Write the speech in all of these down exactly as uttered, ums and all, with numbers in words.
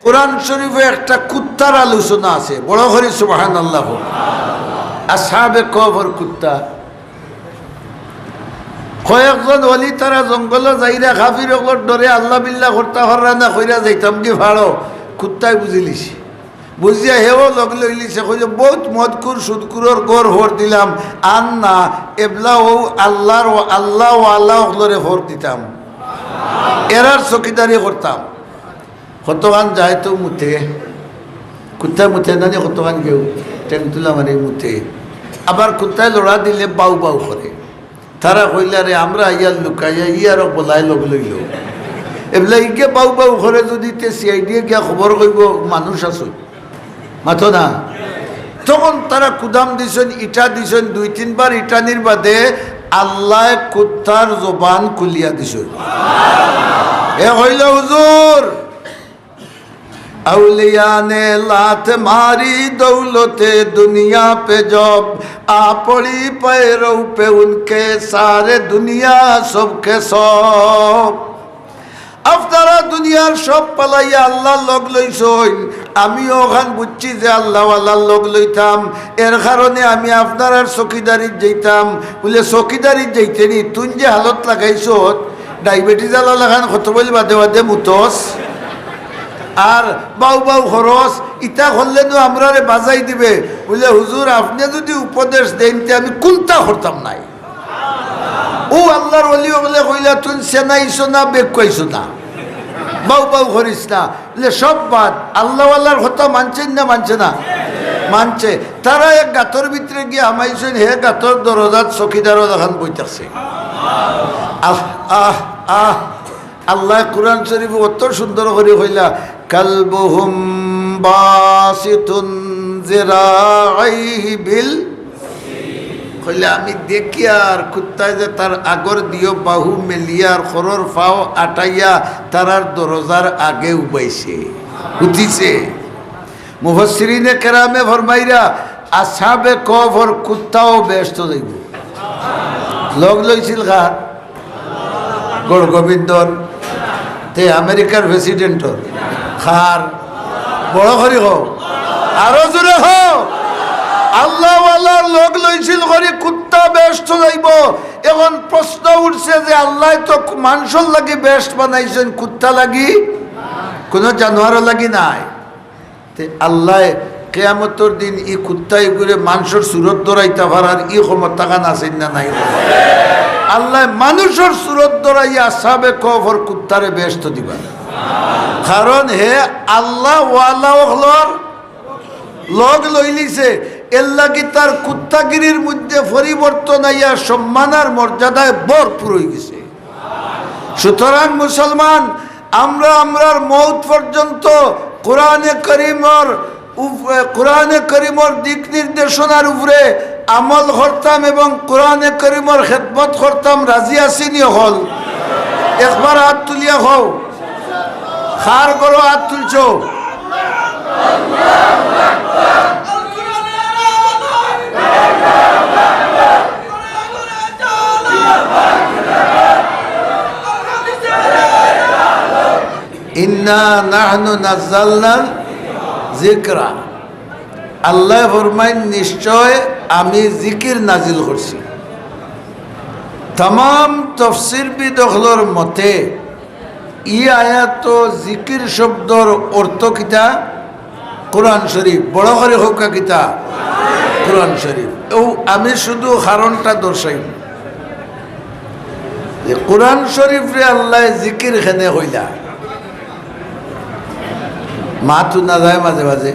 কোরআন শরীফো একটা কুত্তার আলোচনা আছে, বড় করি সুবহানাল্লাহ। আসহাবে কহফর কুত্তা। কয়েকজন ওলি তারা জঙ্গলো যাইরা কাফির অকলর ডরে আল্লাহ বিল্লাহ করতা পাররা না, কইরা যাইতাম গি ফাড়ো, কুত্তায় বুঝিলিছে। বুঝিয়া হেও লগ লইলিছে, কইলো, "বউত মদখুর সুদখুরর ঘর হর দিলাম, আর না, এবলা অউ আল্লাহর, আল্লাহ অকলরে হর দিতাম, এরার চকিদারি করতাম।" কতখান যায় তো মুতে, কুত্তায় মুতে না নি, কতখান গেউ টেংতুলা মারি মুতে। আবার কুত্তায় লড়া দিলে বাউ বাউ করে। তারা কইলা, "রে, আমরা আইয়ার লুকাইয়া, ই আরো বলায় লগ লইল।" এবলা ইগে বাউ বাউ করে যদি তে সিআইডিয়ে গিয়া খবর কইব, মানুষ আছে। মাতো না। তখন তারা কুদাম দিছইন, ইটা দিছইন, দুই তিনবার ইটানির বাদে আল্লায় কুত্তার জবান খুলিয়া দিছইন। এ কইল, "হুজুর, اولیاء نے لات ماری دولت دنیا پہ جب، آ پڑی پیروں پہ ان کے سارے دنیا سب کے سب۔" আপনারা দুনিয়ার সব ফালাইয়া আল্লাহর লগ লইছইন, আমিও অখান বুঝছি যে আল্লাহওয়ালার লগ লইতাম, এর কারণে আমি আপনারার চকিদারিত যাইতাম। বুলে, "চকিদারিত যাইতে নি? তুইন যে হালত লাগাইছত, ডায়াবেটিস আলা লাখান কত বইল বাদে বাদে মুতস, আর বাউ বাউ খরচ, ইতা করলে নু আমরারে বাজাই দিবে।" বুলে, "হুজুর, আপনে যদি উপদেশ দেইন, তে আমি কুন্তা করতাম নায়।" অউ আল্লাহর ওলি অকলে কইলা, "তুইন সেনাইছ না, বেকুয়াইছ না, বাউ বাউ করিস না।" বুলে, "সব বাদ, আল্লাহওয়ালার কথা মানছইন না, মানছে না?" মানছে। তারা এক গাতর ভিতরে গিয়া হামাইছইন, হে গাতর দরজাত চকিদারর লাখান বই থাকছে। আহ, আহ, আহ। আল্লায় কোরআন শরীফো অত সুন্দর করি কইলা, "কালবুহুম বাসিতুন যিরাইহি বিল।" কইলা, "আমি দেখিয়ার কুত্তায় যে তার আগর দিও বাহু মেলিয়ার খরর ফাও আটাইয়া তারার দরজার আগে উবাইছে, উঠিছে।" মুফাসসিরিনে কেরামে ফরমাইরা, আসহাবে কহফর কুত্তাও বেহেস্তো যাইব। লগ লইছিল কার? গৌর গোবিন্দর, তে আমেরিকার প্রেসিডেন্টর, কার? বড় করি কও, আরো জোরে কও। আল্লাহওয়ালার লগ লইছিল করি কুত্তা বেহেস্তো যাইব। এখন প্রশ্ন উঠছে যে আল্লায় তো মানুষর লাগি বেহেস্ত বানাইছইন, কুত্তা লাগি, কোনো জানোয়ারর লাগি নায়। তে আল্লায় কিয়ামতর দিন ই কুত্তা ইগুরে মানষর সুরত ধরাইতা পারার ই ক্ষমতাখান আছইন না নাই? আল্লায় মানুষর সুরত ধরাইয়া আসহাবে কহফর কুত্তারে বেহেস্তো দিবা। কারণ হে আল্লাহওয়ালা অকলর লগ লইলিছে, এর লাগি তার কুত্তাগিরির মধ্যে পরিবর্তন আইয়া সম্মান আর মর্যাদায় ভরপুর অইগেছে। সুতরাং মুসলমান, আমরা আমরার মউত পর্যন্ত কোরআনে করিমর উপ-, কোরআনে করিমর দিক নির্দেশনার উপরে আমল করতাম এবং কোরআনে করিমর খেদমত করতাম। রাজি আছি নি অকল? একবার আত তুলিয়া কও। কার ঘরো আত তুলছো? ইন্না নাহনু নাজ্জালনাল যিকরা। আল্লায় ফরমাইন, "নিশ্চয় আমি জিকির নাজিল করছি।" তামাম তফসিরবিদ অকলর মতে ই আয়াতো জিকির শব্দর অর্থ কিতা? কোরআন শরীফ। বড় করি কউক্কা কিতা? কোরআন শরীফ। অউ আমি শুধু কারণটা দর্শাইমু যে কোরআন শরীফরে আল্লায় জিকির কেনে কইলা। মাত হুনা যায় মাঝে মাঝে।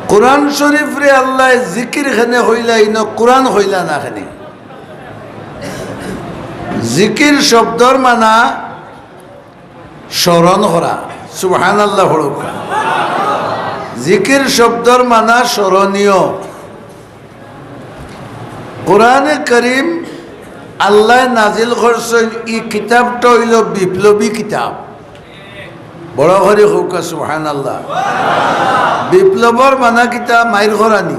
কোরআন শরীফরে আল্লায় জিকির কেনে কইলা, ইনো কোরআন কইলা না কেনে? জিকির শব্দর মানা স্মরণ করা। সুবহানাল্লাহ পড়উক্কা। জিকির শব্দর মানা স্মরণীয়। কোরআনে করিম আল্লায় নাজিল করছইন, ই কিতাবটা অইলো বিপ্লবী কিতাব। বড় করি কউক্কা সুবহানাল্লাহ। বিপ্লবর মানা কিতা? মাইর করানি,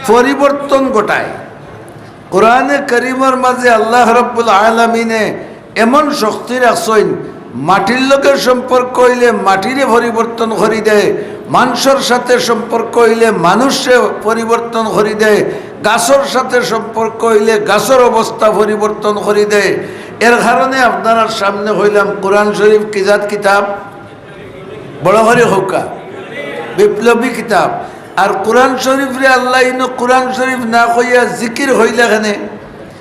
পরিবর্তন ঘটায়। কোরআনে করিমর মাঝে আল্লাহ রাব্বুল আলামিনে এমন শক্তি রাখছইন, মাটির লগে সম্পর্ক অইলে মাটিরে পরিবর্তন করি দেয়, মানষর সাথে সম্পর্ক অইলে মানুষরে পরিবর্তন করি দেয়, গাছর সাথে সম্পর্ক অইলে গাছর অবস্থা পরিবর্তন করি দেয়। এর কারণে আপনারার সামনে কইলাম, কোরআন শরীফ কি জাত কিতাব? বড় করি কউক্কা, বিপ্লবী কিতাব। আর কোরআন শরীফরে আল্লায় ইনো কোরআন শরীফ না কইয়া জিকির কইলা কেনে?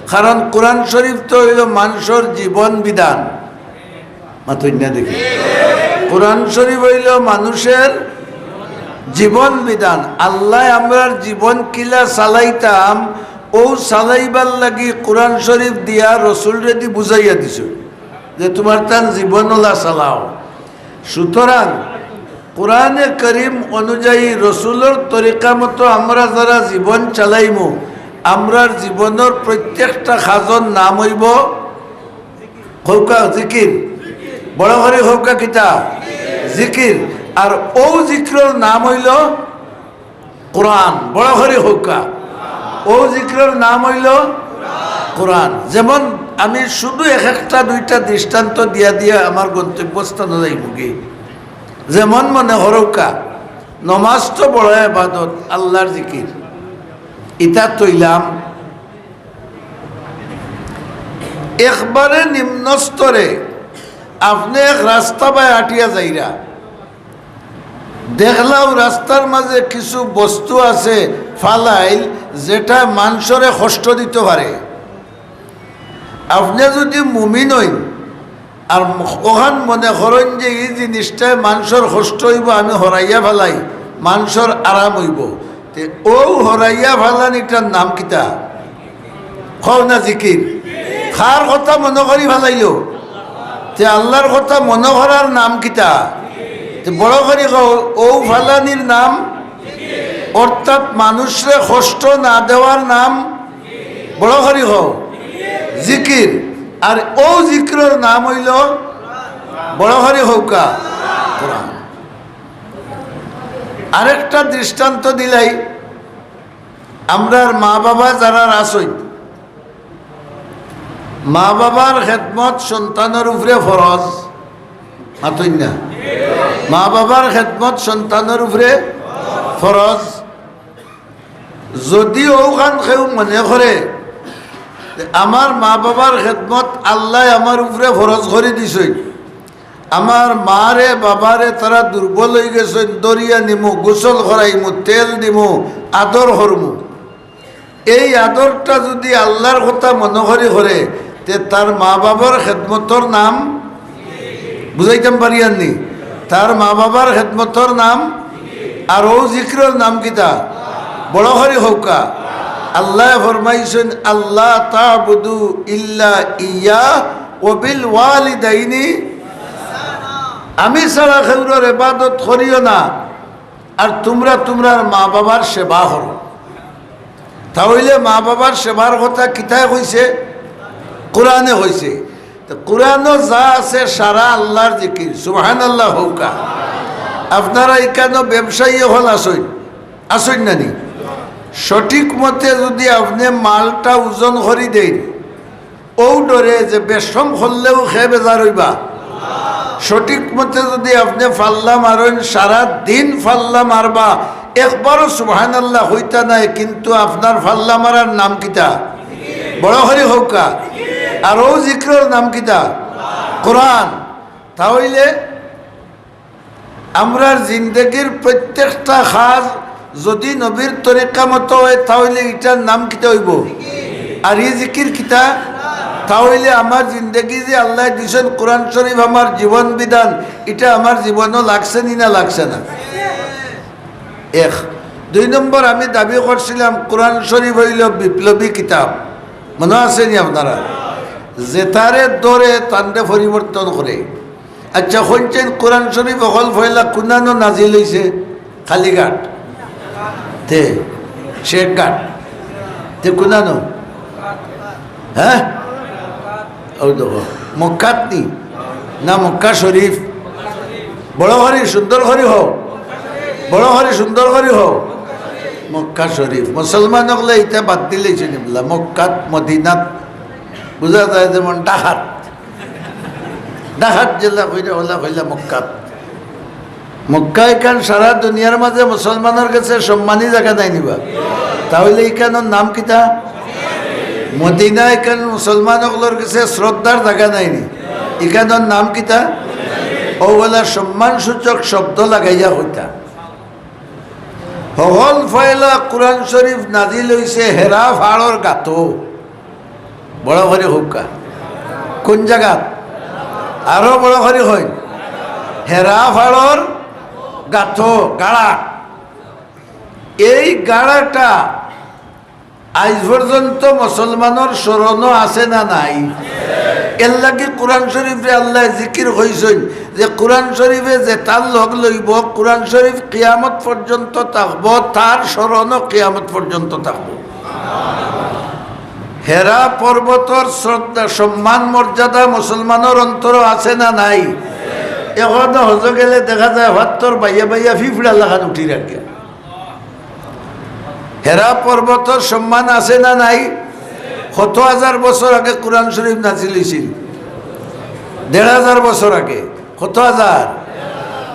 কারণ কোরআন শরীফ তো অইলো মানষর জীবন বিধান। মাতইন না দেখি। কোরআন শরীফ অইলো মানুষর জীবন বিধান। আল্লায় আমরার জীবন কিলা চালাইতাম, অউ চালাইবার লাগি কোরআন শরীফ দিয়া রসুলরেদি বুঝাইয়া দিছইন যে তুমার তান জীবন অলা চালাও। সুতরাং কোরআনে করিম অনুযায়ী রসুলর তরিকা মতো আমরা যারা জীবন চালাইমু, আমরার জীবনর প্রত্যেকটা কাজর নাম অইবো কউক্কা জিকির। বড় করি কউক্কা কিতা? জিকির। আর অউ জিকিরর নাম অইলো কোরআন। বড় করি কউক্কা। অউ জিকিরর নাম অইলো কোরআন। যেমন আমি শুধু এক একটা দুইটা দৃষ্টান্ত দিয়া দিয়া আমার গন্তব্যস্থানো যাইমুগি। যেমন মনে করউক্কা, নমাজ তো বড় ইবাদত, আল্লার জিকির। ইতা থইলাম, একবারে নিম্ন স্তরে আপনে এক রাস্তা বায় আটিয়া যাইরা, দেখলাউ রাস্তার মাঝে কিছু বস্তু আছে ফালাইল, যেটা মানষরে কষ্ট দিতো পারে। আপনে যুদি মুমিন অইন আর অখান মনে করইন যে ই জিনিসটায় মানষর কষ্ট অইবো, আমি হরাইয়া ফালাই, মানষর আরাম অইবো, তে অউ হরাইয়া ফালানিটার নাম কিতা? কও না জিকির। কার কথা মনো করি ফালাইলো? তে আল্লার কথা মনো করার নাম কিতা? তে বড় করি কও, অউ ফালানির নাম, অর্থাৎ মানুষরে কষ্ট না দেওয়ার নাম, বড় করি কও, জিকির। আর অউ জিকিরর নাম অইলো, বড় করি কউক্কা, কোরআন। আরেকটা দৃষ্টান্ত দিলাই, আমরার মা বাবা যারার আছইন, মা বাবার খেদমত সন্তানর উপরে ফরজ, মাতইন না? মা বাবার খেদমত সন্তানর উপরে ফরজ। যুদি অউখান কেউ মনে করে যে আমার মা বাবার খেদমত আল্লায় আমার উপরে ফরজ করি দিছইন, আমার মারে বাবারে তারা দুর্বল অইগেছইন, ধরিয়া নিমু, গোসল করাইমু, তেল দিমু, আদর করমু, এই আদরটা যুদি আল্লার কথা মনো করি করে, তে তার মা বাবার খেদমতর নাম, বুঝাইতাম পারিয়ার নি? তার মা বাবার খেদমতর নাম, আর অউ জিকিরর নাম কিতা? বড় করি কউক্কা। আল্লায় ফরমাইছইন, "আল্লা তা'বুদু ইল্লা ইয়্যাহু ওয়া বিল ওয়ালিদাইনি", আমি ছাড়া কেউরর ইবাদত করিও না, আর তুমরা তুমরার মা বাবার সেবা করো। তা অইলে মা বাবার সেবার কথা কিতায় কইছে? কোরআনে কইছে। তো কোরআনো যা আছে সারা আল্লার জিকির। সুবহানাল্লাহ কউক্কা। আপনারা ইকানো ব্যবসায়ী অকল আছইন, আছইন না নি? সঠিক মতে যুদি আপনে মালটা ওজন করি দেইন, অউ ডরে যে বেশকম করলেও কে বেজার অইবা। সঠিক মতে যুদি আপনে ফাল্লা মারইন, সারা দিন ফাল্লা মারবা, একবারও সুবহানাল্লাহ কইতা নায়, কিন্তু আপনার ফাল্লা মারার নাম কিতা? বড় করি কউক্কা। আর অউ জিকিরর নাম কিতা? কোরআন। তা অইলে আমরার জিন্দেগির প্রত্যেকটা কাজ যুদি নবীর তরিকা মতো অয়, তা অইলে ইটার নাম কিতা অইবো? আর ই জিকির কিতা? তা অইলে আমার জিন্দেগি যে আল্লায় দিছইন, কোরআন শরীফ আমার জীবন বিধান, ইটা আমার জীবনো লাগছে নি না লাগছে না? এক। দুই নম্বর, আমি দাবি করছিলাম কোরআন শরীফ অইলো বিপ্লবী কিতাব, মনো আছে নি আপনারা? যেতারে ধরে তানরে পরিবর্তন করে। আচ্ছা, কইনচাইন কোরআন শরীফ অকল পয়লা কুনানো নাজিল অইছে? কালীঘাট, তে শেখঘাট, তে কুনানো? হ্যাঁ, অউ দেখো, মক্কাত নি না মক্কা শরীফ? বড় করি সুন্দর করি কও, বড় করি সুন্দর করি কও। মক্কা শরীফ। মুসলমান অকলে ইতা বাদ দিলাইছে নি বুলে, মক্কাত, মদিনাত, বুঝা যায় যেমন ডাকাত। ঢাকাত যেলা কইরা, ওলা কইলা মক্কাত। মক্কা ইখান সারা দুনিয়ার মাঝে মুসলমানর গেছে সম্মানী জাগা নায় নি বা? তা অইলে ইখানর নাম কিতা? মদিনা ইখান মুসলমান অকলর গেছে শ্রদ্ধার জাগা নায় নি? ইখানর নাম কিতা? অউ অলা সম্মানসূচক শব্দ লাগাইয়া কইতা। হকল পয়লা কুরআন শরীফ নাজিল অইছে হেরা পাহাড়র গাতো। বড় করি কউক্কা। কুন জাগাত? আরো বড় করি কইন। হেরা পাহাড়র গাতো, গাড়া। এই গাড়াটা আইজ পর্যন্ত মুসলমানর স্মরণও আছে না নাই? এরলাগি কুরআন শরীফরে আল্লায় জিকির কইছইন যে কুরআন শরীফে যেতার লগ লইবো, কুরআন শরীফ কিয়ামত পর্যন্ত থাকবো, তার স্মরণও কিয়ামত পর্যন্ত থাকবো। হেরা পর্বতর শ্রদ্ধা, সম্মান, মর্যাদা মুসলমানর অন্তরো আছে না নাই? অখনো হজো গেলে দেখা যায় পাত্থর বাইয়া বাইয়া ফিফড়ার লাখান উঠি রাখে। হেরা পর্বতর সম্মান আছে না নাই? কত হাজার বছর আগে কুরআন শরীফ নাজিল অইছিল? দেড় হাজার বছর আগে। কত হাজার?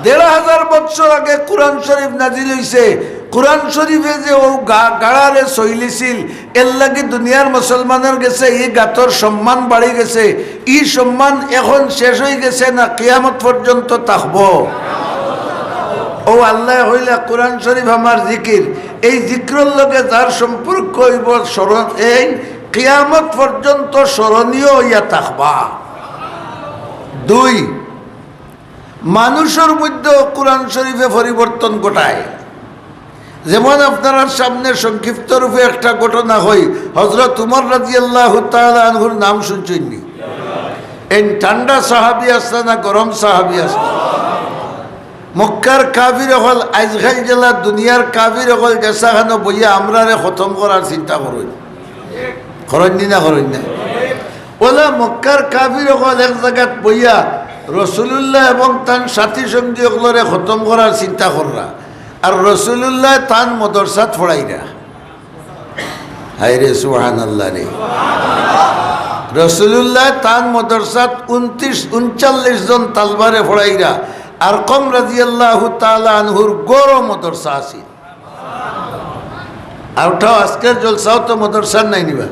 দেড় হাজার বছর আগে কুরআন শরীফ নাজিল অইছে। কুরআন শরীফে যে অউ গা-, গাড়ারে ছইলিছিল, এরলাগি দুনিয়ার মুসলমানর গেছে ই গাতর সম্মান বাড়ি গেছে। ই সম্মান এখন শেষ অইগেছে না কিয়ামত পর্যন্ত থাকবো? অউ আল্লায় কইলা, "কুরআন শরীফ আমার জিকির, এই জিকিরর লগে যার সম্পর্ক অইবো স্মরণ, এই কিয়ামত পর্যন্ত স্মরণীয় অইয়া থাকবা।" দুই, মানুষর মধ্যেও কুরআন শরীফে পরিবর্তন ঘটায়। যেমন আপনারার সামনে সংক্ষিপ্ত রূপে একটা ঘটনা কই, হযরত উমর রাদিয়াল্লাহু তাআলা আনহুর নাম শুনছইন নি? এইন ঠান্ডা সাহাবী আছলা না গরম সাহাবী আছলা? মক্কার কাফির অকল, আইজকাইল যেলা দুনিয়ার কাফির অকল যেছাখানো বইয়া আমরারে খতম করার চিন্তা করইন, করইন নি না করইন না? অলা মক্কার কাফির অকল এক জাগাত বইয়া রসুলুল্লাহ এবং তান সাথী সঙ্গী অকলরে খতম করার চিন্তা কররা, আর রসুলুল্লাহ তান মদরসাত পড়াইরা। হায় রে, সুবহানাল্লাহ রে। রসুলুল্লাহ তান মদরসাত ঊনত্রিশ, ঊনচল্লিশ জন তালবারে পড়াইরা। আরকম রাদিয়াল্লাহু তাআলা আনহুর ঘরো মদরসা আছিল। আর ওটাও আজকের জলসাও তো মদরসার নায় নি বা?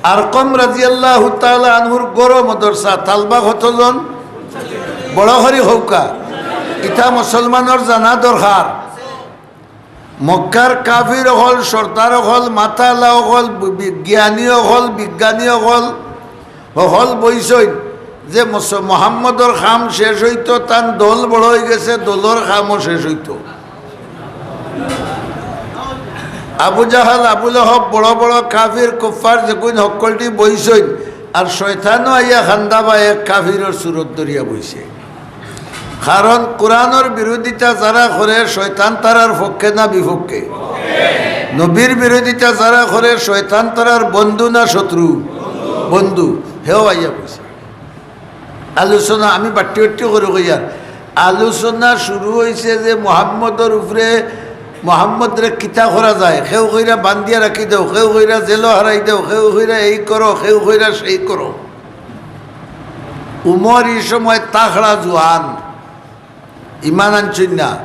আরকম রাদিয়াল্লাহু তাআলা আনহুর ঘরো মদরসা, তালবা কতজন? বড় করি কউক্কা। ইতা মুসলমানর জানা দরকার। মক্কার কাফির অকল, সর্দার অকল, মাথাআলা অকল, বি-, বি-, জ্ঞানী অকল, বিজ্ঞানী অকল, অকল বইছইন যে মুস-, মোহাম্মদর কাম শেষ অইতো, তান দল বড় অইগেছে, দলর কামও শেষ অইতো। আবু জাহাল, আবু লহব, বড় বড় কাফির, কুফফার যেকুন হক্কলটি বইছইন, আর শয়তানও আইয়া কান্দা বায় এক কাফিরর সুরত ধরিয়া বইছে। কারণ কুরআনর বিরোধিতা যারা করে, শয়তান তারার পক্ষে না বিপক্ষে? নবীর বিরোধিতা যারা করে, শয়তান তারার বন্ধু না শত্রু? বন্ধু। হেও আইয়া বইছে। আলোচনা, আমি বাট্টি বাট্টি করি কইয়ার, আলোচনা শুরু অইছে যে মোহাম্মদর উপরে, মোহাম্মদরে কিতা করা যায়, কেউ কইরা বান্দিয়া রাখি দেও, কেউ কইরা জেলো হারাই দেও, কেউ কইরা এই করো, কেউ কইরা সেই করো। উমর ই সময় তাগড়া জোয়ান, ইমান আনছইন না।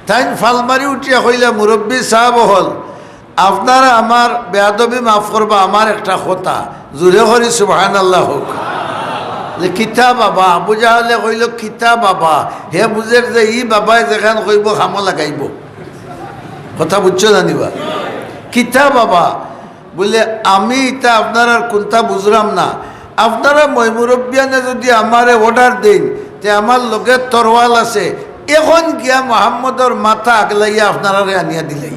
তাইন ফাল মারি উঠিয়া কইলা, "মুরব্বি সাব অকল, আপনারা আমার বেয়াদবি মাফ করবা, আমার একটা কথা।" জোরে করি সুবহানাল্লাহ কউক। যে কিতা বাবা, আবু জাহালে কইলো, "কিতা বাবা?" হে বুঝের যে ই বাবায় যেখান কইবো, কামো লাগাইবো। কথা বুঝছো না নি বা? কিতা বাবা? বুলে, "আমি ইতা আপনারার কুন্তা বুঝরাম না। আপনারা ময়-মুরব্বিয়ানে যুদি আমারে order দেইন, তে আমার লগে তরোয়াল আছে। এখন গিয়া মোহাম্মদর মাথা আগলাইয়া আপনারারে আনিয়া দিলাই।"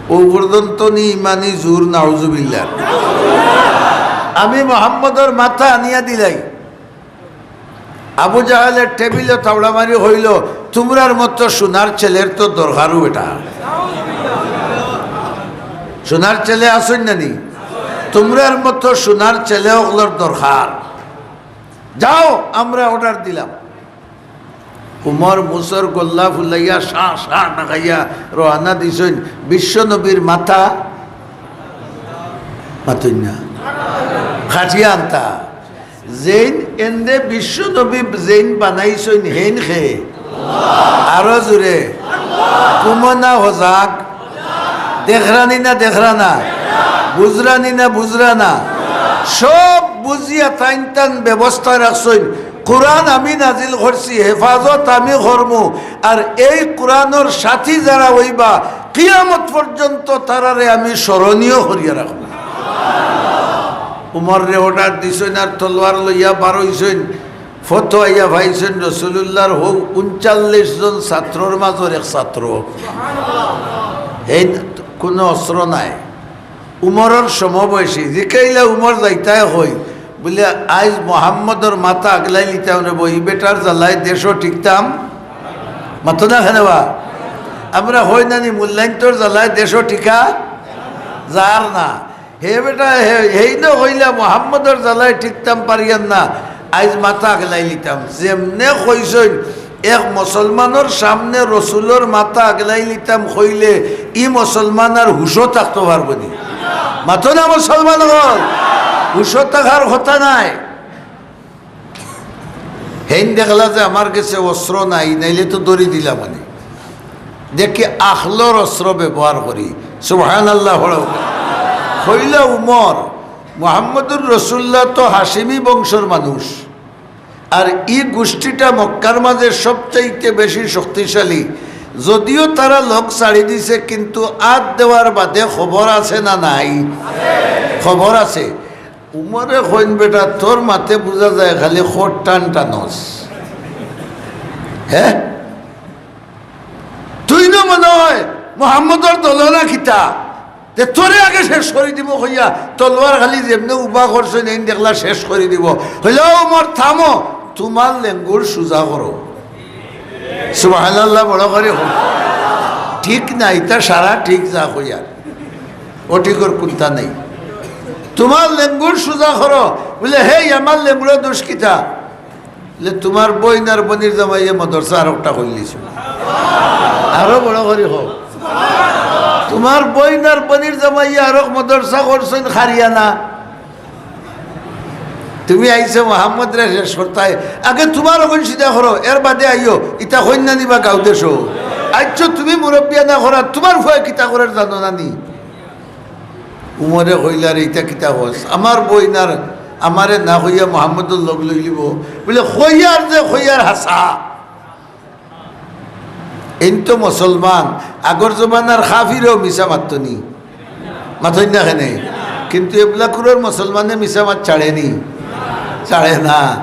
অউ পর্যন্ত নি ইমানি জোর, নাউজুবিল্লাহ। "আমি মোহাম্মদর মাথা আনিয়া দিলাই।" আবু জাহেলে টেবিলো থাবড়া মারি কইলো, "তুমরার মতো সোনার ছেলের তো দরকারও বেটা। সোনার ছেলে আছইন না নি? তুমরার মতো সোনার ছেলে অকলর দরকার। যাও, আমরা order দিলাম।" উমর মুছর গল্লা ফুলাইয়া শাঁ শাঁ না খাইয়া রওয়ানা দিছইন। বিশ্ব নবীর মাথা, মাতইন না, কাটিয়া আনতা। যেইন এন্দে বিশ্ব নবী যেইন বানাইছইন হেইন কে? আরো জোরে। কুমনা হজাক? দেখরানি না দেখরানা? বুঝরানি না বুঝরানা? সব বুঝিয়া তাইন তান ব্যবস্থা রাখছইন। কোরআন আমি নাজিল করছি, হেফাজত আমি করমু। আর এই কোরআনর সাথী যারা অইবা, কিয়ামত পর্যন্ত তারারে আমি স্মরণীয় করিয়া রাখমু। উমররে অর্ডার দিছইন আর তলোয়ার লইয়া বার অইছইন। ফতো আইয়া পাইছইন রসুলুল্লাহর হউ ঊনচল্লিশ জন ছাত্রর মাজর এক ছাত্র। হেইন কুনু অস্ত্র নাই। উমরর সমবয়সী। জিকাইলা উমর যাইতায় কই? বুলে, আইজ মোহাম্মদর মাথা আগলাই লিতাম রে বো, ই বেটার জ্বালায় দেশও টিকতাম। মাতো না কেনে বা? আমরা কই না নি, মূল্যায়ন্তর জ্বালায় দেশও টিকা যার না। হে বেটা, হে, হেইন কইলা মোহাম্মদর জ্বালায় টিকতাম পারিয়ার না, আইজ মাথা আগলাই লিতাম। যেমনে কইছইন, এক মুসলমানর সামনে রসুলর মাথা আগলাই লিতাম কইলে ই মুসলমান আর হুশো থাকতো পারবো নি? মাতো না মুসলমান অকল, হুশো থাকার কথা নায়। হেইন দেখলা যে আমার গেছে অস্ত্র নাই, নাইলে তো ধরি দিলাম মানে। দেখি আখলর অস্ত্র ব্যবহার করি। সুবহানাল্লাহ পড়ো। কইলা উমর, মোহাম্মদুর রসুল্লাহ তো হাশিমি বংশর মানুষ, আর ই গোষ্ঠীটা মক্কার মাঝে সবচাইতে বেশি শক্তিশালী। যদিও তারা লগ ছাড়ি দিছে, কিন্তু আত দেওয়ার বাদে খবর আছে না নাই? খবর আছে। উমরে কইন, বেটা, তোর মাতে বুঝা যায় খালি খোট টান টানস। হে, তুই না মনে হয় মোহাম্মদর দল না কিতা? তে তোরে আগে শেষ করি দিব কইয়া তলোয়ার খালি যেমনে উবা করছইন, এইন দেখলা শেষ করি দিব। কইলা, "ও উমর, থামো, তোমার লেঙ্গুর সুজা করো।" সুবহানাল্লাহ, বড় করি কও। ঠিক না, ইতা সারা ঠিক যা কইয়ার। ও ঠিকর কুন্তা নাই। তোমার লেঙ্গুর সুজা করো। বুলে, "হেই, আমার লেঙ্গুরর দোষ কিতা?" বুলে, "তোমার বইন আর বনির জামাইয়ে মাদ্রাসা আরোকটা খুলিলিছে।" আরো বড় করি কও। তোমার বইন আর বনির জামাইয়ে আরোক মাদ্রাসা করছইন খারিয়ানা। তুমি আইছো মোহাম্মদরে শেষ করতায়, আগে তোমার অগুন সিধা করো, এর বাদে আইও, ইতা কইন না নি বা গাউ দেশো। আইছো তুমি মুরব্বিয়ানা করার, তোমার ফুয়ায় কিতা করের জানো না নি? উমরে কইলা, "রে, ইতা কিতা কস? আমার বইন আর আমারে না কইয়া মোহাম্মদর লগ লইলিবো?" বুলে, "কইয়ার যে কইয়ার হাছা।" এইন তো মুসলমান, আগর জমানার কাফিরেও মিছা মাততো নি, মাতইন না কেনে? কিন্তু এবলাকুরর মুসলমানে মিছা মাত ছাড়ে নি, ছাড়ে না।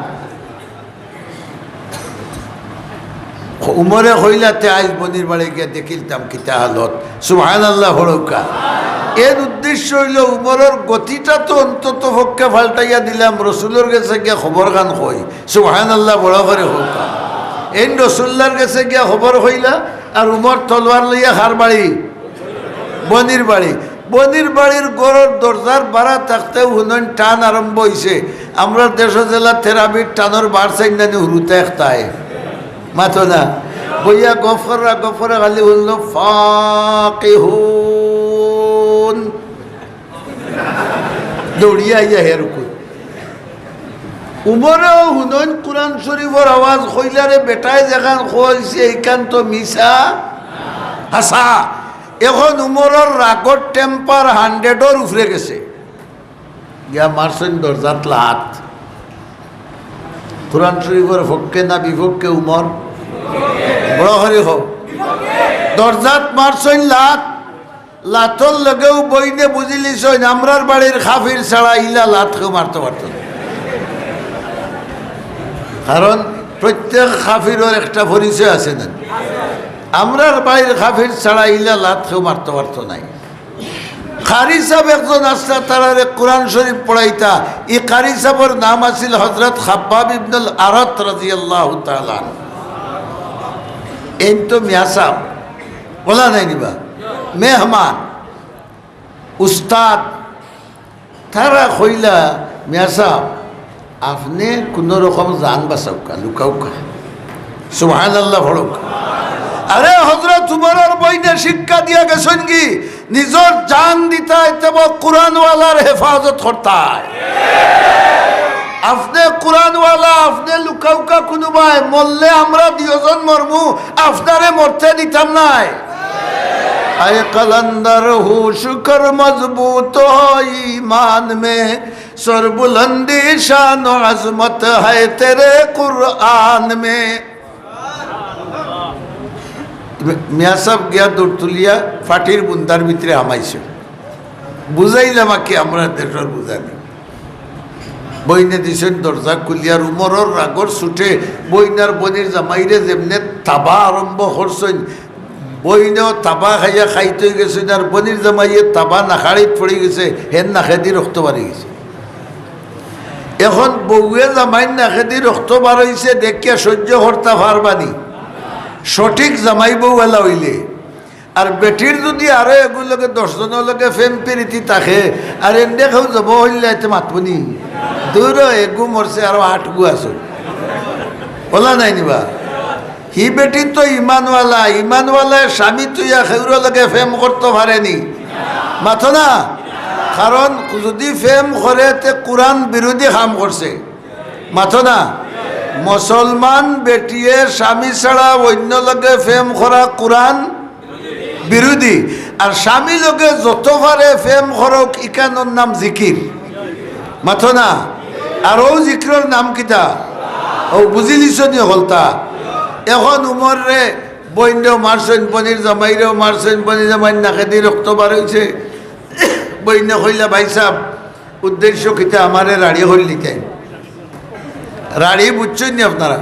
উমরে কইলা, "তে আইজ বনির বাড়ি গিয়া দেখিলতাম কিতা হালত।" সুবহানাল্লাহ পড়উক্কা। এর উদ্দেশ্য অইলো উমরর গতিটা তো অন্তত পক্ষে পাল্টাইয়া দিলাম, রসুলর গেছে গিয়া খবর খান কই। সুবহানাল্লাহ বড় করি কউক্কা। এইন রসুলুল্লাহর গেছে গিয়া খবর কইলা, আর উমর তলোয়ার লইয়া কার বাড়ি? বনির বাড়ি। বনির বাড়ির ঘরর দরজার বারা থাকতেউ হুনইন টান আরম্ভ অইছে। আমরার দেশো যেলা তেরাবির টানর বার চাইন না নি হুরুতা একটায়। মাতো না। বইয়া গফ কররা, গফ কররা খালি হুনলো, "ফাকিহুন।" দৌড়িয়া আইয়া হে রুকুত। উমরেও হুনইন কোরআন শরীফর আওয়াজ, কইলা, "রে বেটায় যেখান কইছে, এইখান তো মিছা হাছা।" এখন উমরর রাগর টেম্পার হান্ড্রেডর উপরে গেছে। গিয়া মারছইন দরজাত লাত। কোরআন শরীফর পক্ষে না বিপক্ষে উমর? বড় করি কও। দরজাত মারছইন লাত। লাতর লগেউ বইনে বুঝিলিছইন, আমরার বাড়ির কাফির ছাড়া ইলা লাত কেউ মারতো পারতো না। কারণ প্রত্যেক কাফিরর একটা পরিচয় আছে না? আমরার বাড়ির কাফির ছাড়া ইলা লাত কেউ মারতো পারতো নায়। কারি সাব একজন আছলা, তারারে কোরআন শরীফ পড়াইতা। ই কারি সাবর নাম আছিল হযরত খাব্বাব ইবনুল আরাত রাদিয়াল্লাহু তাআলা আনহু। এইন তো মিয়া সাব, বলা নাই নিবা, মেহমান, উস্তাদ, তারা কইলা, "মিয়া সাব, আপনে কুনু রকম জান বাচাউক্কা, লুকাউক্কা।" সুবহানাল্লাহ পড়উক্কা। আরে হযরত উমরর বইনে শিক্ষা দিয়া গেছইন কি, নিজর জান দিতায় তেবো কোরআনওয়ালার হেফাজত করতায়। আপনে কোরআনওয়ালা, আপনে লুকাউক্কা কুনুবায়, মরলে আমরা দুইজন মরমু, আপনারে মরতে দিতাম নায়। আয় কালান্দার হুশ কর মজবুত হো ঈমান মে, সরবুলন্দি শান ও আজমত হ্যায় তেরে কুরআন মে। মিয়া সাব গিয়া দৌড় তুলিয়া ফাটির বুন্দার ভিতরে হামাইছে। বুঝাইলাম আর কি, আমরা দেশর বুঝানি। বইনে দিছইন দরজা খুলিয়া, উমরর রাগর ছুটে বইন আর বনির জামাইরে যেমনে তাবা আরম্ভ করছইন, বইনেও তাবা খাইয়া খাইতই গেছইন, আর বনির জামাইয়ে তাবা নাখাড়িত পড়ি গেছে, হেন নাকেদি রক্ত বাড়ি গেছে। এখন বউয়ে জামাইর নাকেদি রক্ত বারইছে দেখিয়া সহ্য করতা পারবানি? সঠিক জামাই বউ এলা অইলে। আর বেটির যুদি আরো এগুর লগে দশ জনর লগে প্রেম পিরিতি থাকে, আর এন্ডে কেউ জব অইলে এতে মাতবনি? দুরো এগু মরছে, আরো আটগু আছে। ওলা নাই নিবা? হি বেটি তো ইমানওয়ালা, ইমানওয়ালায় স্বামী তুইয়া কেউরর লগে প্রেম করতো পারেনি। মাতো না? কারণ যুদি প্রেম করে, তে কোরআন বিরোধী কাম করছে। মাতো না? মুসলমান বেটিয়ে স্বামী ছাড়া অন্য লগে প্রেম করা কোরআন বিরোধী। আর স্বামী লগে যত পারে প্রেম করউক, ইখানর নাম জিকির। মাতো না? আর অউ জিকিরর নাম কিতা? অউ বুঝিলিছনি হকলতা? এখন উমররে বইনরেও মারছইন, বনির জামাইরেও মারছইন, বনির জামাইর নাকেদি রক্ত বারইছে। বইনে কইলা, "ভাইসাব, উদ্দেশ্য কিতা? আমারে রাড়ি করিলিতায়।" রাড়ি বুঝছইন নি আপনারা?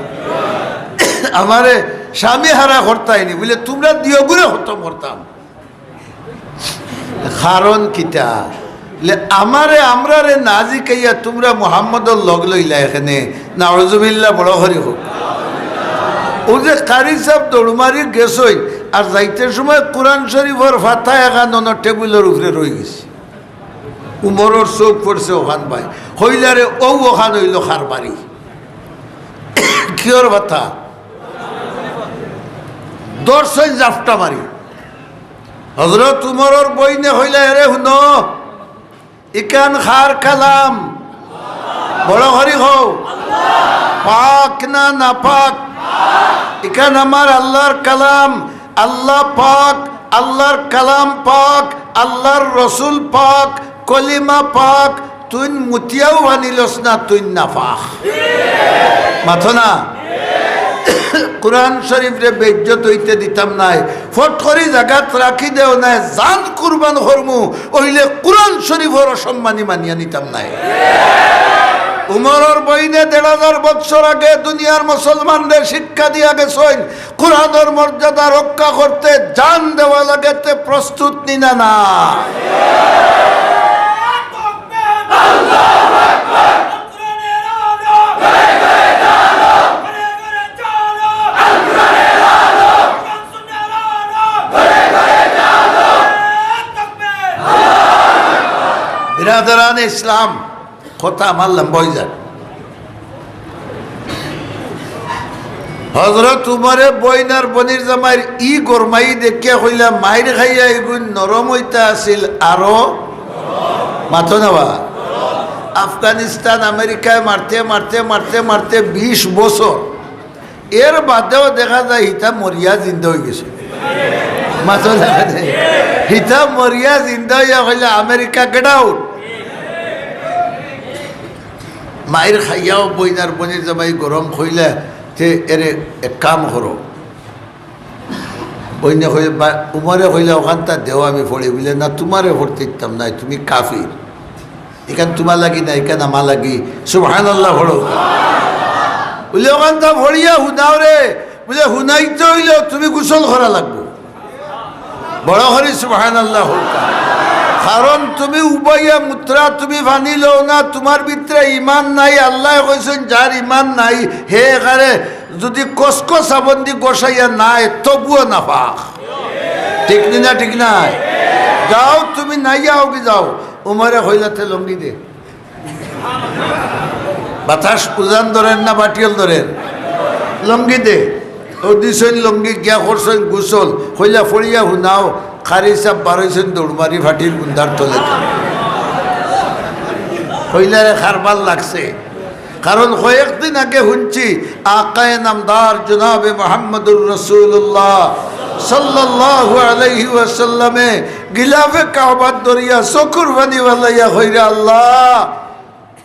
"আমারে স্বামী হারা করতায় নি।" বুলে, "তুমরা দুইওগুরে খতম করতাম।" কারণ কিতা? বুলে, "আমারে, আমরারে না জিকাইয়া তুমরা মুহাম্মদর লগ লইলা এখানে।" নাউজুবিল্লাহ, বড় করি কউক। অউ যে কারি সাব দৌড় মারি গেছইন, আর যাইতে সময় কোরআন শরীফর পাতা এখান অনো টেবিলর উপরে রইগেছে। উমরর চউখ পড়ছে অখান বায়। কইলা, "রে, অউ অখান অইলো কার বাড়ি?" কিওর পাতা? ধরছইন জাপটা মারি। হজরত উমরর বইনে কইলা, "এরে হুনো, ইখান কার কালাম?" বড় করি কও। পাক না নাপাক? ইখান আমার আল্লার কালাম। আল্লা পাক, আল্লার কালাম পাক, আল্লার রসুল পাক, কলিমা পাক, তুইন মুতিয়াও বানিলস না, তুইন নাপাক। মাতো না? কোরআন শরীফরে বেইজ্জত অইতে দিতাম নায়। ফট করি জাগাত রাখি দেও নায়, জান কুরবান করমু, অইলে কোরআন শরীফর অসম্মানী মানিয়া নিতাম নায়। উমরর বইনে দেড় হাজার বৎসর আগে দুনিয়ার মুসলমানরে শিক্ষা দিয়া গেছইন, কোরআনর মর্যাদা রক্ষা করতে জান দেওয়া লাগে, তে প্রস্তুত নি না? না। বিরাদরানে ইসলাম, কথা আমার লম্বা অইযার। হজরত উমরে বইন আর বনির জামাইর ই গরমাই দেখিয়া কইলা, "মাইর খাইয়া ইগুইন নরম অইতা আছিল আরো।" মাতো না বা। আফগানিস্তান আমেরিকায় মারতে, মারতে, মারতে, মারতে বিশ বছর। এর বাদেও দেখা যায় হিতা মরিয়া জিন্দা অইগেছে। মাতো না বা। হিতা মরিয়া জিন্দা অইয়া কইলা, "আমেরিকা, get out।" মাইর খাইয়াও বইন আর বনির জামাই গরম কইলা, "তে এরে এক কাম করো।" বইনে কইলা, বা-, উমরে কইলা, "অখানতা দেও আমি পড়ি।" বুলে, "না, তুমারে পড়তে দিতাম নায়, তুমি কাফির। ইখান তুমার লাগি না, ইখান আমার লাগি।" সুবহানাল্লাহ পড়ো। বুলে, "অখানতা পড়িয়া হুনাও রে।" বুলে, "হুনাইতে অইলেও তুমি গোসল করা লাগবো।" বড় করি সুবহানাল্লাহ কউক্কা। কারণ তুমি উবাইয়া মুতরা, তুমি পানি লও না, তুমার ভিতরে ইমান নাই। আল্লায় কইছইন, "যার ইমান নাই, হে একারে যুদি কসকস সাবন দি গোসাইয়া নায়, তবুও নাপাক।" ঠিক নি না? ঠিক নায়? যাও, তুমি নাইয়া অউগি যাও। উমরে কইলা, "তে লুঙ্গি দে।" বাতাস উজান ধরের না বাটিয়াল ধরের? লুঙ্গি দে। অউ দিছইন লুঙ্গি, গিয়া করছইন গোসল। কইলা, "পড়িয়া হুনাও।" কারি সাব বারইছইন দৌড় মারি ফাটির বুন্দার তলে। কইলা, "রে, কারবার লাগছে।" কারণ কয়েকদিন আগে হুনছি আকায়ে নামদার জনাবে মুহাম্মদুর রাসূলুল্লাহ সাল্লাল্লাহু আলাইহি ওয়াসাল্লামে গিলাফে কাবাত ধরিয়া চকুর পানি ফালাইয়া কইরা, "আল্লাহ,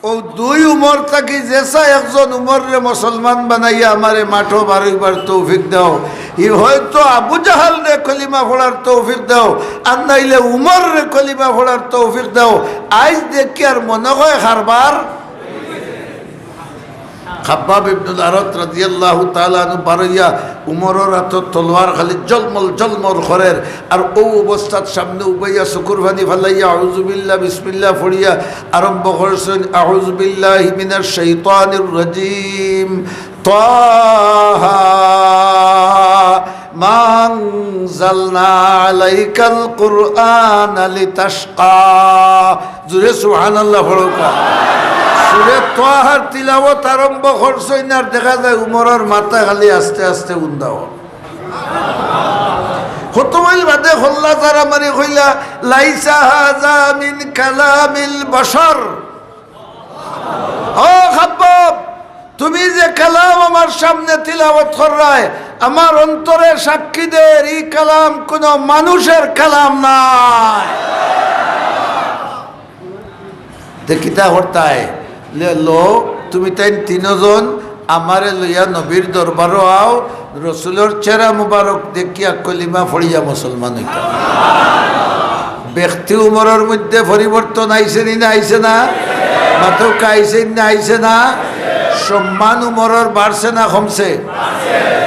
অউ দুই উমর থাকি যেছা একজন উমররে মুসলমান বানাইয়া আমারে মাঠো বারইবার তৌফিক দেও।" ই হয়তো আবু জাহালরে কলিমা পড়ার তৌফিক দেও, আর নাইলে উমররে কলিমা পড়ার তৌফিক দেও। আইজ দেখিয়ার মনো অয় কারবার খাব্বাব ইবনুল আরাত রাদিয়াল্লাহু তাআলা আনহু বারইয়া উমরর আতর তলোয়ার খালি ঝলমল ঝলমল করের, আর অউ অবস্থাত সামনে উবাইয়া চকুর পানি ফালাইয়া আউযু বিল্লাহ বিসমিল্লাহ পড়িয়া আরম্ভ করছইন, "আউযু বিল্লাহি মিনাশ শাইতানির রাজীম। তাহা মা আনজালনা আলাইকাল কুরআনা লিতাশকা।" জুরে সুবহানাল্লাহ পড়উক্কা। সুরে তাহার তিলাওয়াত আরম্ভ করছইন আর দেখা যায় উমরর মাথা খালি আস্তে আস্তে উন্দা অর। কত মাইল বাদে হল্লা তারা মারি কইলা, "লাইসা হাযা মিন কালামিল বাশার।" ও খাব্বাব, তুমি যে কালাম আমার সামনে তিলাওয়াত কররায়, আমার অন্তরে সাক্ষী দের, ই কালাম কুনু মানুষের কালাম নায়। তে কিতা করতায়? লে, লো, তুমি তাইন তিনজন আমারে লইয়া নবীর দরবারো আও, রসুলর চেহারা মুবারক দেখিয়া কলিমা পড়িয়া মুসলমান অইতাম। ব্যক্তি উমরর মধ্যে পরিবর্তন আইছে নি না আইছে না? মাতউক্কা, আইছে নি না আইছে না? সম্মান উমরর বাড়ছে না কমছে?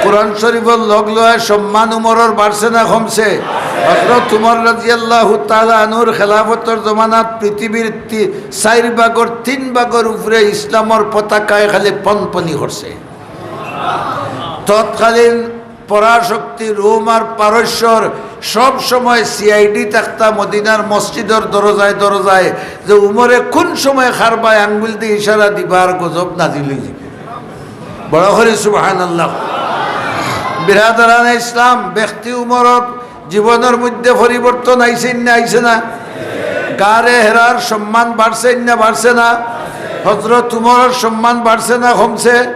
কোরআন শরীফর লগ লওয়ায় সম্মান উমরর বাড়ছে না কমছে? হযরত উমর রাদিয়াল্লাহু তাআলা আনহুর খেলাফতর জমানাত পৃথিবীর তি-, চাইর ভাগর তিন ভাগর উপরে ইসলামর পতাকায় খালি পনপনি করছে। তৎকালীন পরাশক্তি রোম আর পারস্যর সব সময় সিআইডি থাকতা মদিনার মসজিদর দরজায় দরজায়, যে উমরে কোন সময় কারবায় আঙ্গুল দি ইশারা দিবা আর গজব নাজিল অইযিবো। বড় করি সুবহানাল্লাহ। বিরাদরানে ইসলাম, ব্যক্তি উমরর জীবনর মধ্যে পরিবর্তন আইছে না আইছে না? গারে হেরার সম্মান বাড়ছে না বাড়ছে না? হযরত উমরর সম্মান বাড়ছে না কমছে?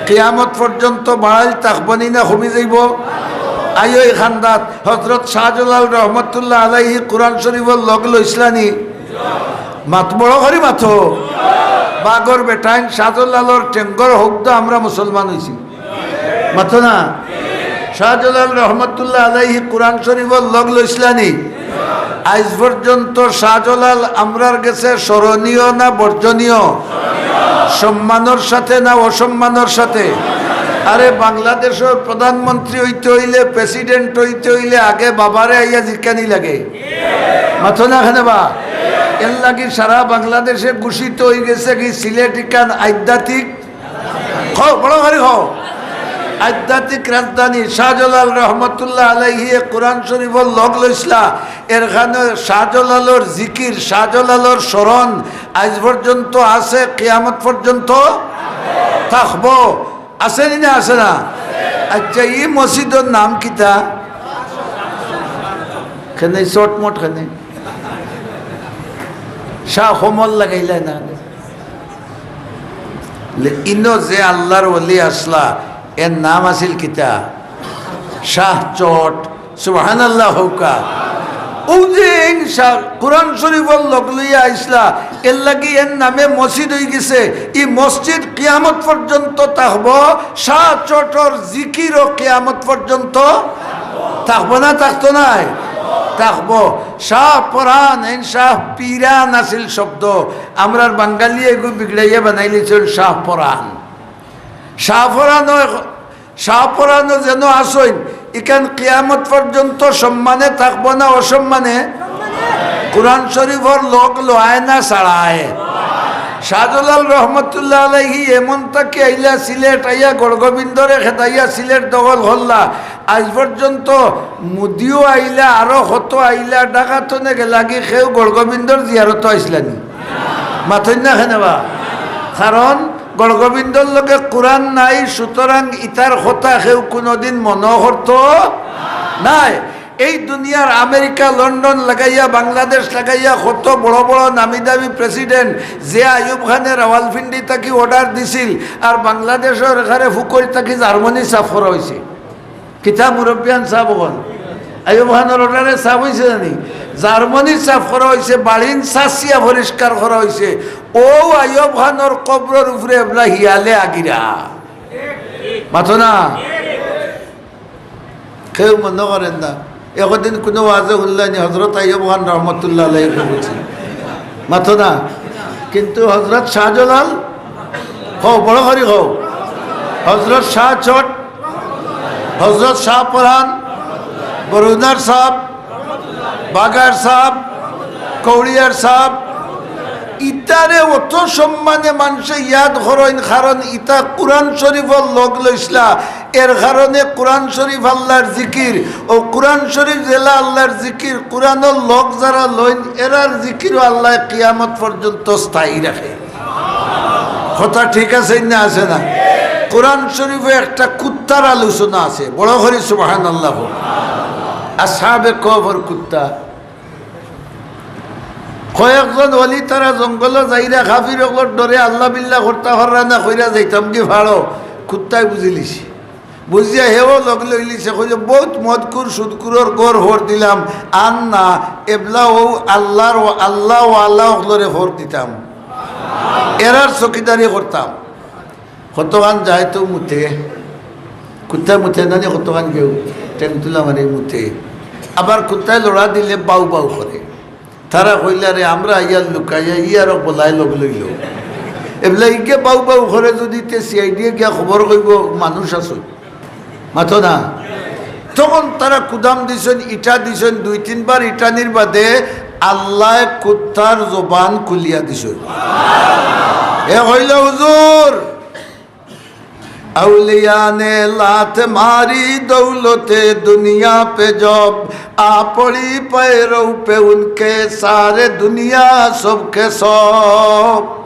কিয়ামত পর্যন্ত বাড়াইল থাকবো নি না কমি যাইবো? আইও ই খান্দাত হযরত শাহজালাল রহমতুল্লাহ আলাইহি কোরআন শরীফর লগ লইছলা নি? মাত বড় করি মাতো। বাগর বেটাইন শাহজালালর টেঙ্গর হকদা আমরা মুসলমান অইছি। মাতো না? শাহজালাল রহমতুল্লাহ আলাইহি কোরআন শরীফর লগ লইছলা নি? আইজ পর্যন্ত শাহজালাল আমরার গেছে স্মরণীয় না বর্জনীয়? সম্মানর সাথে না অসম্মানর সাথে? আরে, বাংলাদেশর প্রধানমন্ত্রী অইতে অইলে, প্রেসিডেন্ট অইতে অইলে আগে বাবারে আইয়া জিকানি লাগে। মাতো না কেনে বা? এর লাগি সারা বাংলাদেশে ঘোষিত অইগেছে কি সিলেট ইখান আধ্যাত্মিক, কও, বড় করি কও। আধ্যাত্মিক রাজধানী শাহজালাল রহমতুল্লাহ আলাইহি কোরআন শরীফর লগ লইছলা, এর কারণে শাহজালালর জিকির, শাহজালালর স্মরণ আইজ পর্যন্ত আছে, কিয়ামত পর্যন্ত থাকবো। আছে নি না আছে না? আচ্ছা, ই মসজিদর নাম কিতা? কেনে শর্টমট কেনে? শাহ কমল লাগাইলা না। লে, ইনো যে আল্লাহর ওলি আছলা, এর নাম আছিল কিতা? শাহ চট। সুবহানাল্লাহ কউক্কা। অউ যে এইন শাহ কোরআন শরীফর লগ লইয়া আইছলা, এর লাগি এর নামে মসজিদ অইগেছে। ই মসজিদ কিয়ামত পর্যন্ত থাকবো, শাহ চটর জিকিরও কিয়ামত পর্যন্ত থাকবো না, থাকতো নায়? থাকবো। শাহ পরাণ, এইন শাহ পিরান আছিল শব্দ। আমরার বাঙালি এগু বিগড়াইয়া বানাইলিছইন শাহ পরাণ। শাহ পরাণ অয় শাহ পরানো যেন আছইন, ইখান কিয়ামত পর্যন্ত সম্মানে থাকবো না অসম্মানে? কোরআন শরীফর লগ লয় না ছাড়ায়? শাহজালাল রহমতুল্লাহ আলাইহি এমন থাকি আইলা সিলেট, আইয়া গৌড়গোবিন্দরে খেদাইয়া সিলেট দখল করলা। আইজ পর্যন্ত মোদিও আইলা, আরো কত আইলা, ঢাকা তনে গেলাগি কেউ গৌড়গোবিন্দর জিয়ারতো আইছলা নি? মাতইন না কেনে বা? কারণ গৌড়গোবিন্দর লগে কোরআন নাই, সুতরাং ইতার কথা কেউ কুনুদিন মনো করতো নায়। এই দুনিয়ার আমেরিকা, লন্ডন লাগাইয়া, বাংলাদেশ লাগাইয়া কত বড় বড় নামি দামি প্রেসিডেন্ট, যে আইয়ুব খানে রাওয়ালপিন্ডি থাকি অর্ডার দিছিল, আর বাংলাদেশর এখানে ফুকরি থাকি জার্মানি সাফ করা অইছে। কিতা মুরব্বিয়ান সাব অকল, আইয়ুব খানর অর্ডারে সাফ অইছে জানি, জার্মানি সাফ করা অইছে, বাড়িন চাচিয়া পরিষ্কার করা অইছে। ও আইয়ুব খানর কবরর উপরে এবলা হিয়ালে আগিরা। মাতো না? কেউ মনো করেন না। একদিন কুনু ওয়াজে হুনলায়নি হজরত আইয়ুব খান রহমতুল্লাহ আলাইহি কইছে? মাতো না? কিন্তু হজরত শাহজালাল, কও, বড় করি কও, হজরত শাহ চট, হজরত শাহ পরান, বরুণার সাব, বাগার সাব, কৌড়িয়ার সাব, ইতারে অত সম্মানে মানষে ইয়াদ করইন, কারণ ইতা কুরআন শরীফর লগ লইছলা। এর কারণে কুরআন শরীফ আল্লার জিকির, ও কুরআন শরীফ যেলা আল্লার জিকির, কুরআনর লগ যারা লইন, এরার জিকিরও আল্লায় কিয়ামত পর্যন্ত স্থায়ী রাখে। কথা ঠিক আছে না, আছে না? কুরআন শরীফে একটা কুত্তার আলোচনা আছে, বড় করি সুবহানাল্লাহ। আসহাবে কহফর কুত্তা। কয়েকজন ওলি তারা জঙ্গলো যাইরা, কাফির অকলর ডরে আল্লাহ বিল্লাহ করতা পাররা না, কইরা যাইতাম গি ফাড়ো, কুত্তায় বুঝিলিছে। বুঝিয়া হেও লগ লইলিছে, কইলো, "বউত মদখুর, সুদখুরর ঘর হর দিলাম, আর না, এবলা অউ আল্লার, আল্লাহ অকলরে হর দিতাম, এরার চকিদারি করতাম।" কতখান যায় তো মুতে, কুত্তায় মুতে না নি, কতখান গেউ টেংতুলা মারি মুতে। আবার কুত্তায় লড়া দিলে বাউ বাউ করে। তারা কইলা, "রে, আমরা আইয়ার লুকাইয়া, ই আরো বলায় লগ লইল।" এবলা ইগে বাউ বাউ করে যদি তে সিআইডিয়ে গিয়া খবর কইব, মানুষ আছে। মাতো না? তখন তারা কুদাম দিছইন, ইটা দিছইন, দুই তিনবার ইটানির বাদে আল্লায় কুত্তার জবান খুলিয়া দিছইন। এ কইল, "হুজুর, اولیاء نے لات ماری دولت دنیا پہ جب، آ پڑی پیروں پہ ان کے سارے دنیا سب کے سب۔"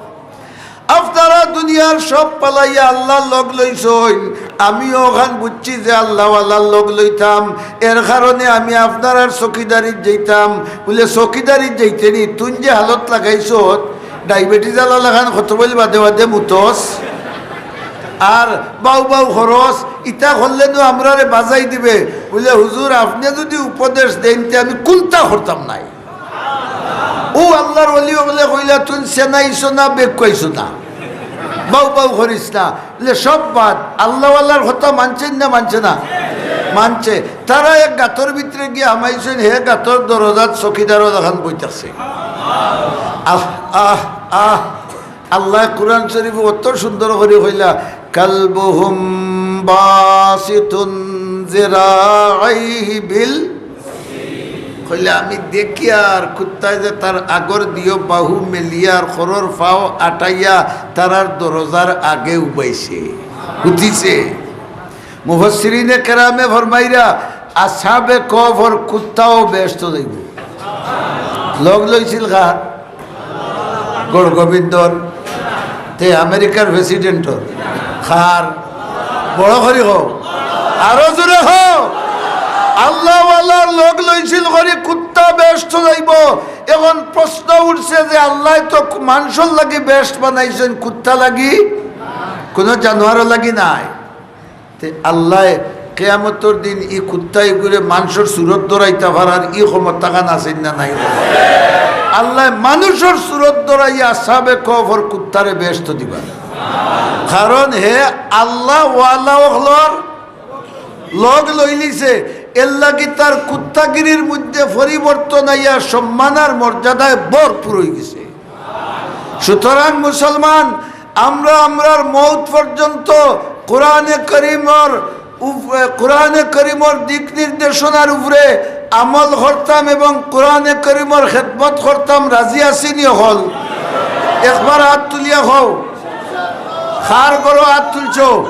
আপনারা দুনিয়ার সব ফালাইয়া আল্লার লগ লইছইন, আমিও অখান বুঝছি যে আল্লাওয়ালার লগ লইতাম, এর কারণে আমি আপনারার চকিদারিত যাইতাম। বুলে, "চকিদারিত যাইতে নি? তুই যে হালত লাগাইছত, ডায়াবেটিস আলা লাখান কত বইল বাদে বাদে মুতস, আর বাউ বাউ খরচ, ইতা করলে নু আমরারে বাজাই দিবে।" বুলে, "হুজুর, আপনে যদি উপদেশ দেইন, তে আমি কুন্তা করতাম নায়।" ও আল্লার ওলি অকলে কইলা, "তুই সেনাইছো না, বেকুয়াইছো না, বাউ বাউ করিস না।" বুলে, "সব বাদ, আল্লাওয়ালার কথা মানছইন না, মানছে না?" মানছে। তারা এক গাতর ভিতরে গিয়া হামাইছইন, হে গাতর দরজাত চকিদারও লাখান বই থাকছে। আহ, আহ, আহ। আল্লায় কুরআন শরীফো অত সুন্দর করি কইলা, "কালবুহুম বাসিতুন যিরাআইহি বিল।" কইলা, "আমি দেখিয়ার কুত্তায় যে তার আগর দিও বাহু মেলিয়ার খরর পাও আটাইয়া তারার দরজার আগে উবাইছে, হুতিছে।" মুফাসসিরিনে কেরামে ফরমাইরা, আসহাবে কহফর কুত্তাও বেহেস্তো যাইব। লগ লইছিল কার? গৌর গোবিন্দর, তে আমেরিকার প্রেসিডেন্টর, কার? বড় করি কও, আরো জোরে কও। আল্লাওয়ালার লগ লইছিল করি কুত্তা বেহেস্তো যাইব। এখন প্রশ্ন উঠছে যে আল্লায় তো মানষর লাগি বেহেস্ত বানাইছইন, কুত্তা লাগি, কুনু জানোয়ারর লাগি নায়। তে আল্লায় কিয়ামতর দিন ই কুত্তা ইগুরে মানষর সুরত ধরাইতা পারার ই ক্ষমতাখান আছইন না নাই? আল্লায় মানুষর সুরত ধরাইয়া আসহাবে কহফর কুত্তারে বেহেস্তো দিবা। কারণ হে আল্লাওয়ালা অকলর লগ লইলিছে, এরলাগি তার কুত্তাগিরির মধ্যে পরিবর্তন আইয়া সম্মান আর মর্যাদায় ভরপুর অইগেছে। সুতরাং মুসলমান, আমরা আমরার মউত পর্যন্ত কোরআনে করিমর উপ-, কোরআনে করিমর দিক নির্দেশনার উপরে আমল করতাম এবং কোরআনে করিমর খেদমত করতাম। রাজি আছি নি অকল? একবার আত তুলিয়া কও। কার ঘরো আত তুলছো?